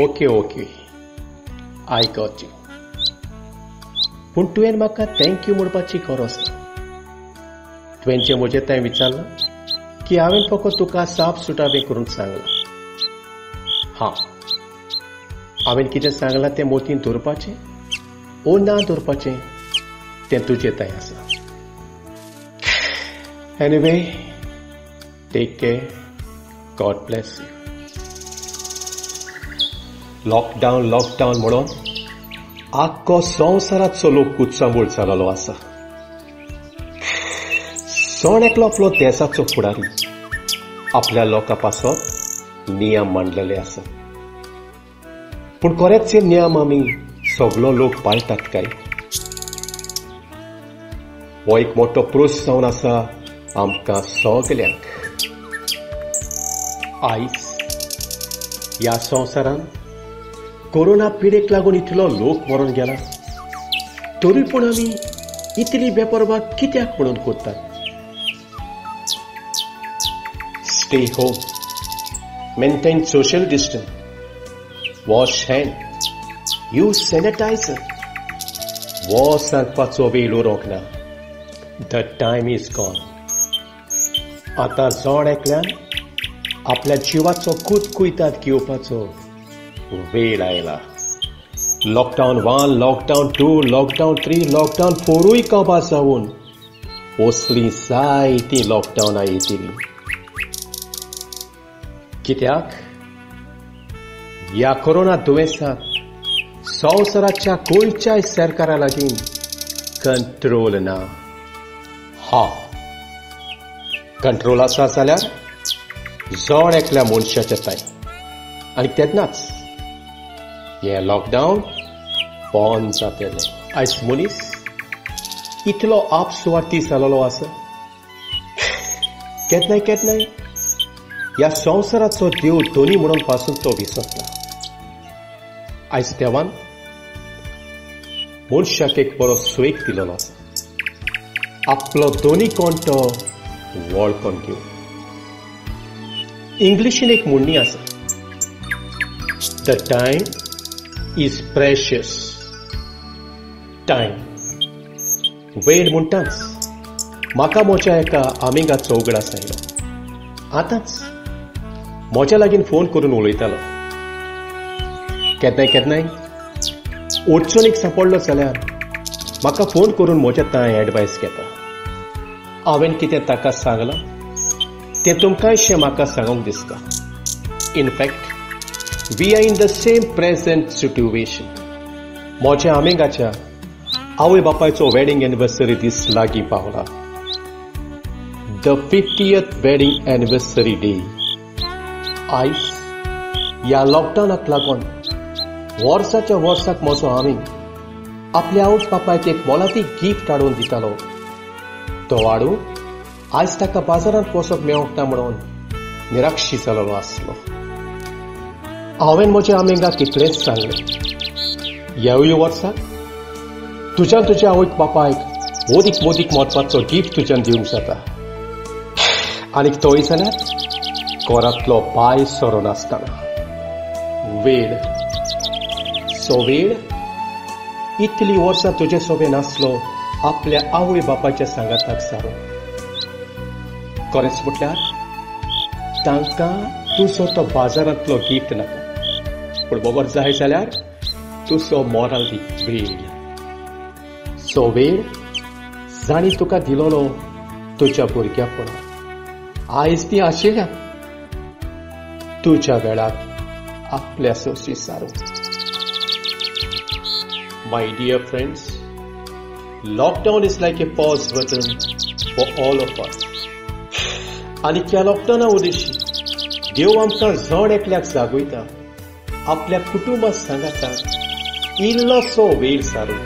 Okay okay, I got you. पूण तुवें म्हाका thank you म्हणपाची गरज ना. तुवें जें म्हजें थंय विचारलां की हांवें फकत तुका साफ सुटावें करून सांगलां. हां, हांवें कितें सांगलां तें मोतीन दवरपाचें ओ ना दवरपाचें तें तुजें थंय आसा. Anyway, take care, God bless you. Lockdown lockdown म्हणून आख्खो संवसाराचो लोक कुचामूळ जाल्लो आसा. सण एकलो आपलो देसाचो फुडारी आपल्या लोकां पासत नियम मांडलेले आसा. पूण खरेंच हे नियम आमी सगलो लोक पाळटात काय? हो एक मोठो प्रस्न जावन आसा आमकां सगल्यांक. आयज ह्या संवसारांत कोरोना पिडेक लागून इतलो लोक मरून गेला, तरी पूण आमी इतली बेपर्वा कित्याक म्हणून करतात? Stay home, maintain social distance, wash hand, use sanitizer. हो सांगपाचो वेळ उरोंक ना. The time is gone. आतां जण एकल्यान आपल्या जिवाचो कुतकुयतात घेवपाचो वेळ आयला. लॉकडावन 1, लॉकडावन 2, लॉकडावन 3, लॉकडावन 4 काबार जावन असलीं जायतीं लॉकडावनां येतलीं. कित्याक ह्या कोरोना दुयेंसाक संवसाराच्या खंयच्याय सरकारा लागीं कंट्रोल ना. हा, कंट्रोल आसा जाल्यार जण एकल्या मनशाच्या ताय, आनी तेन्नाच हें लॉकडावन बंद जातलें. आयज मनीस इतलो आपसुवार्थी जाल्लो आसा, केन्नाय केन्नाय ह्या संवसाराचो देव धनी म्हणून पासून तो विसरता. आयज देवान मनशाक एक बरो स्वेग दिलेलो आसा, आपलो धनी कोण तो वळखून घेवन. इंग्लिशीन एक म्हणणी आसा, the time is precious. Time, वेळ म्हणटाच म्हाका म्हज्या एका आमिगाचो उगडास आयलो. आतांच म्हज्या लागीं फोन करून उलयतालो. केन्नाय केन्नाय अडचणीक सांपडलो जाल्यार म्हाका फोन करून म्हज्या थंय एडवायस घेता. हांवें कितें ताका सांगलां तें तुमकांयशें म्हाका सांगूंक दिसता. In fact we are in the same present situation. म्हज्या आमिगाच्या आवय बापायचो वेडिंग एनिवर्सरी दीस लागीं पावला. The 50th wedding anniversary day. आयज ह्या लॉकडावनाक लागून वर्साच्या वर्साक म्हजो आमीग आपल्या आवय बापायक एक मोलादीक गिफ्ट हाडून दितालो. तो हाडून आयज ताका बाजारांत वचप मेळोंक ना म्हणून निराक्षी जाल्लो आसलो. हांवें म्हज्या आमिगाक इतलेंच सांगलें, ह्यावूय वर्साक तुज्यान तुज्या आवयक बापायक मोदीक मोदीक म्हत्वाचो गिफ्ट तुज्यान दिवंक जाता, आनीक तोय जाल्यार घरांतलो पांय सरोनासतना. वेळ सो वेळ इतली वर्सां तुजे सोबे नासलो आपल्या आवय बापायच्या सांगाताक सारो. खरेंच म्हटल्यार तांकां तुजो तो बाजारांतलो गिफ्ट नाका, पूण बगर जाय जाल्यार तुजो मोराल वेळ. सो वेळ जाणी तुका दिलोलो तुज्या भुरग्यापणांत आयज ती आशिल्ल्या तुज्या वेळाक आपल्या सोशी सारो. My dear friends, lockdown is like a pause button for all of us. आनी ह्या लॉकडावना उदेशी देव आमकां जण एकल्याक जागयता आपल्या कुटुंबा सांगाताक इल्लोसो वेळ सारू.